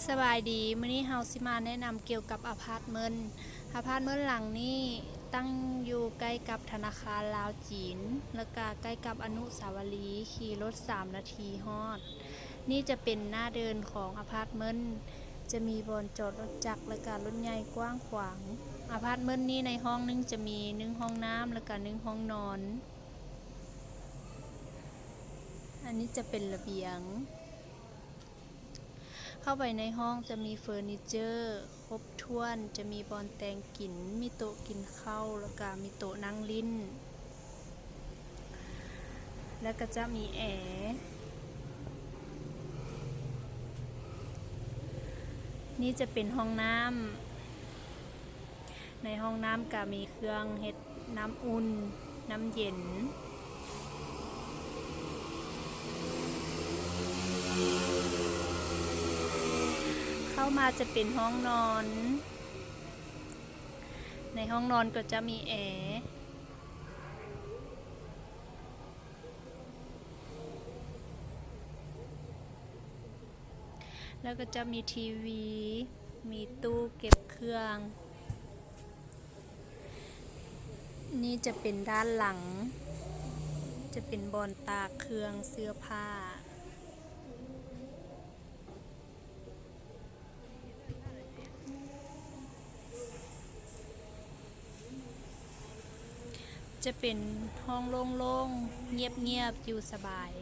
ສະບາຍດີ, ມື້ນີ້ເຮົາຊິມາແນະນຳກ່ຽວກັບອາພາດເມັນ. ອາພາດເມັນຫຼັງນີ້ຕັ້ງຢູ່ໃກ້ກັບທະນາຄານລາວຈີນ ແລະກະໃກ້ກັບອະນຸສາວະລີ, ຂີ່ລົດສາມນາທີຮອດ. ນີ້ຈະເປັນໜ້າເດີ່ນຂອງອາພາດເມັນ, ຈະມີບ່ອນຈອດລົດຈັກ ແລະກະລົດໃຫຍ່ກວ້າງຂວາງ. ອາພາດເມັນນີ້ໃນຫ້ອງໜຶ່ງຈະມີໜຶ່ງຫ້ອງນ້ຳ ແລະກະໜຶ່ງຫ້ອງນອນ. ອັນນີ້ຈະເປັນລະບຽງ. ເຂົ້າໄປໃນຫ້ອງຈະມີເຟີນີເຈີຄົບຖ້ວນ, ຈະມີບ່ອນແຕ່ງກິນ, ມີໂຕະກິນເຂົ້າ ແລ້ວກະມີໂຕະນັ່ງຫຼິ້ນ ແລ້ວກະຈະມີແອ. ນີ້ຈະເປັນຫ້ອງນ້ຳ. ໃນຫ້ອງນ້ຳກະມີເຄື່ອງເຮັດນ້ຳອຸ່ນ, ນ້ຳເຢັນ. ເຂົ້າມາຈະເປັນຫ້ອງນອນ. ໃນຫ້ອງນອນກໍຈະມີແອ. ແລ້ວກໍຈະມີທີວີ, ມີຕູ້ເກັບເຄື່ອງ. ນີ້ຈະເປັນດ້ານຫຼັງ, ຈະເປັນບ່ອນຕາກເຄື່ອງເສື້ອຜ້າ. ຈະເປັນຫ້ອງໂລ່ງໆ, ງຽບໆ, ຢູ່ສະບາຍ.